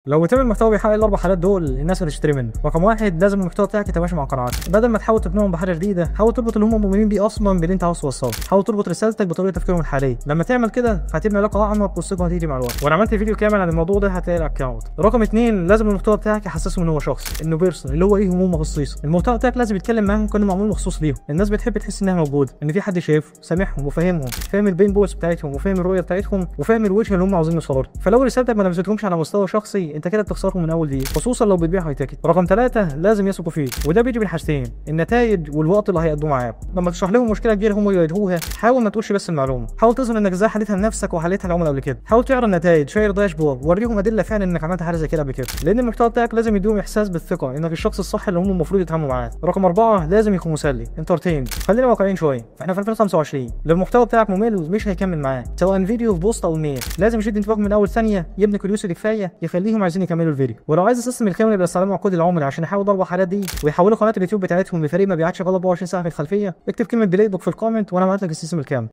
لو بتعمل محتوى بيحقق الاربع حالات دول، الناس هتشتري منه. رقم واحد، لازم المحتوى بتاعك يتماشى مع قناعاتك. بدل ما تحاول تقنعهم بحاجة جديده، حاول تربط اللي هم مؤمنين بيه اصلا باللي انت عاوز توصله. حاول تربط رسالتك بطريقة تفكيرهم الحاليه. لما تعمل كده هتبني علاقة اعمق، والثقة هتيجي مع الوقت. وانا عملت فيديو كامل عن الموضوع ده، هتلاقي ال account. رقم اثنين، لازم المحتوى بتاعك يحسسهم ان هو شخص، انه person اللي هو ليهم هم خصيصا. المحتوى بتاعك لازم يتكلم معاهم كانه معمول مخصوص ليهم. الناس بتحب تحس انها موجوده، ان في حد شايفهم، سامعهم وفاهمهم، فاهم ال pain points بتاعتهم وفاهم الرؤية بتاعتهم وفاهم الوجهة اللي هم عاوزين يوصلوا لها. فلو رسالتك ما لمستهمش على مستوى شخصي، انت كده بتخسرهم من اول دقيقه، خصوصا لو بتبيع high ticket. رقم ثلاثة، لازم يثقوا فيك، وده بيجي من حاجتين: النتائج والوقت اللي هيقضوه معاك. لما تشرح لهم مشكلة كبيرة هم يواجهوها، حاول ما تقولش بس المعلومه، حاول تظهر انك ازاي حلتها لنفسك وحلتها للعملاء قبل كده. حاول تعرض النتائج، share dashboard، وريهم ادلة فعلا انك عملت حاجة زي كده قبل كده، لان المحتوى بتاعك لازم يديهم احساس بالثقة انك الشخص الصح اللي هم المفروض يتعاملوا معاه. رقم أربعة، لازم يكون مسلي، entertain. خلينا واقعيين شويه، احنا في 2025. لو المحتوى بتاعك ممل مش هيكمل معاك، سواء فيديو في post او mail. لازم يشد انتباههم من اول ثانيه، يبني curiosity كفاية يخليهم عايزين يكملوا الفيديو. ولو عايز ال system الكامل اللي بيستخدمه عقود العملاء عشان يحولوا الاربع حالات دي ويحولوا قناة اليوتيوب بتاعتهم لفريق مبيعات شغال 24 ساعة في الخلفيه، اكتب كلمة playbook في ال comment وانا ابعت لك ال system الكامل.